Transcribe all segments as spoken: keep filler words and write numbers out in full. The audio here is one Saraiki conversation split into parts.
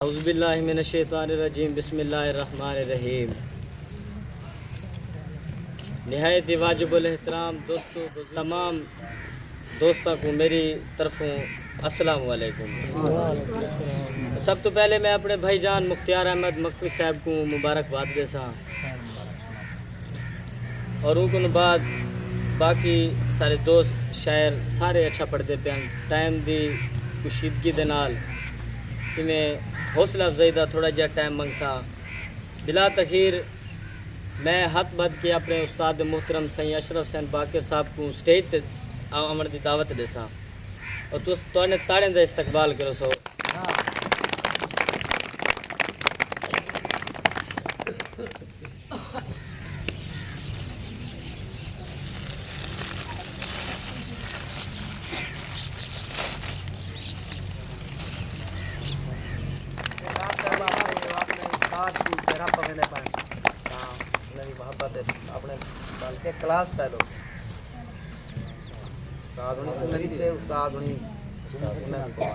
اعوذ باللہ من الشیطان الرجیم، بسم اللہ الرحمن الرحیم۔ نہایت ہی واجب الاحترام دوستو، تمام دوستاں کو میری طرفوں السلام علیکم۔ سب تو پہلے میں اپنے بھائی جان مختیار احمد مخفی صاحب کو مبارکباد ݙیساں۔ اور اوں کوں بعد باقی سارے دوست شاعر سارے اچھا پڑھدے پئے ہن۔ ٹائم دی کشیدگی دے نال ایویں حوصلہ افزائی دا تھوڑا جہا ٹائم منگساں۔ بلا تخیر میں ہتھ ٻدھ کے اپݨے استاد محترم سئیں اشرف حسین باقر صاحب کوں سٹیج تے آوݨ دی دعوت ݙیساں اور تس تہاݙے تاڑیں دا استقبال کریسو۔ اپݨے استاد کوں چہرہ پویندے پئے ہن، تاں انہاں دی محبت ہے، اپݨے بلکہ کلاس فیلو۔ استاد ہݨی کوں نہ ݙتے، استاد ہݨی، استاد ہݨی کوں،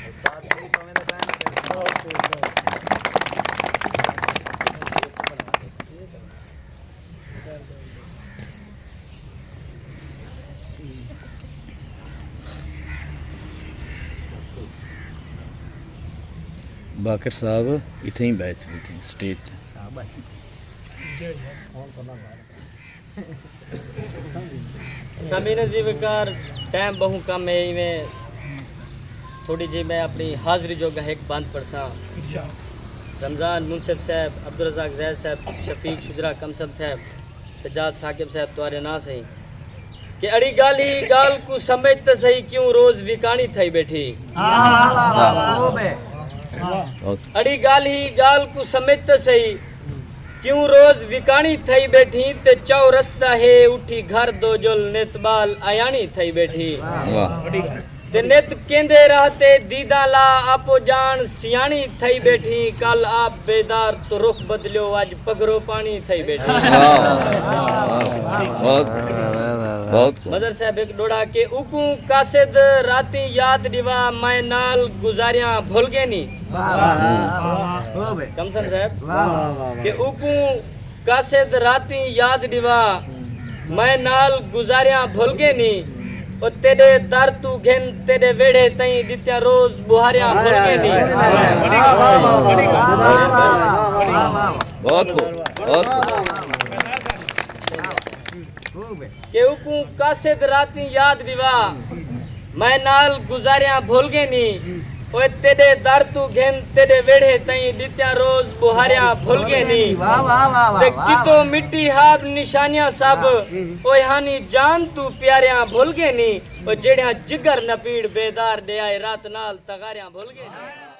استاد ہݨی پویں دا کائن۔ باقر صاحب اتھے ہی بیٹھ، اتھے ہی سٹیج تے۔ سامعین عزیز وقار، ٹائم ٻہوں کم ہے، ایویں تھوڑی جی میں اپݨی حاضری جوڳا ہک بند پڑھساں۔ رمضان منصف صاحب، عبدالرزاق زید صاحب، شفیق شجرا کمسب صاحب، سجاد ثاقب صاحب، تہاݙے ناں سئیں۔ کہ اڑی ڳالھ ہی ڳالھ کوں سمجھ تے سہی، کیوں روز وکاݨی تھئی ٻیٹھی۔ اڑی ڳالھ ہی ڳالھ کوں سمجھ تے سہی، کیوں روز وکاݨی تھئی ٻیٹھی۔ تے چاؤ رسدا ہے اٹھی گھر دو جل، نت ٻال ایاݨی تھئی ٻیٹھی۔ واہ۔ تے نت کیندے راہ تے دیداں لا، آپو ڄاݨ سیاݨی تھئی ٻیٹھی۔ کل آپ بیدار تو رخ بدلیو، اڄ پگھرو پاݨی تھئی ٻیٹھی۔ واہ، واہ، واہ، واہ۔ بہت، بہت۔ مظہر صاحب ہک ݙوہڑا کہ اوکوں قاصد راتیں یاد ݙیوا، میں نال گزاریاں بھل ڳئے نی۔ واہ، واہ، واہ۔ کمسن صاحب واہ، واہ، واہ، واہ۔ کہ اوکوں قاصد راتیں یاد ݙیوا، میں نال گزاریاں بھل ڳئے نی۔ او تیݙے در توں گھن تیݙے ویڑھے تئیں، ݙتیاں روز ٻوہاریاں بھل ڳئے نی۔ واہ، واہ، واہ، واہ۔ بہت خوب، بہت خوب۔ کہ اوکوں قاصد راتیں یاد ݙیوا، میں نال گزاریاں بھل ڳئے نی۔ اوئے تیݙے در توں گھن تیݙے ویڑھے تئیں، ݙتیاں روز ٻوہاریاں بھل ڳئے نی۔ واہ، واہ، واہ، واہ، تے واہ۔ کتوں مٹی ہاب نشانیاں سب، واہ۔ اوئے ہانی جان توں پیاریاں بھل ڳئے نی۔ او جیڑھیاں جگر نپیڑ بیدار ݙے آئے، رات نال تغاریاں بھل ڳئے نی۔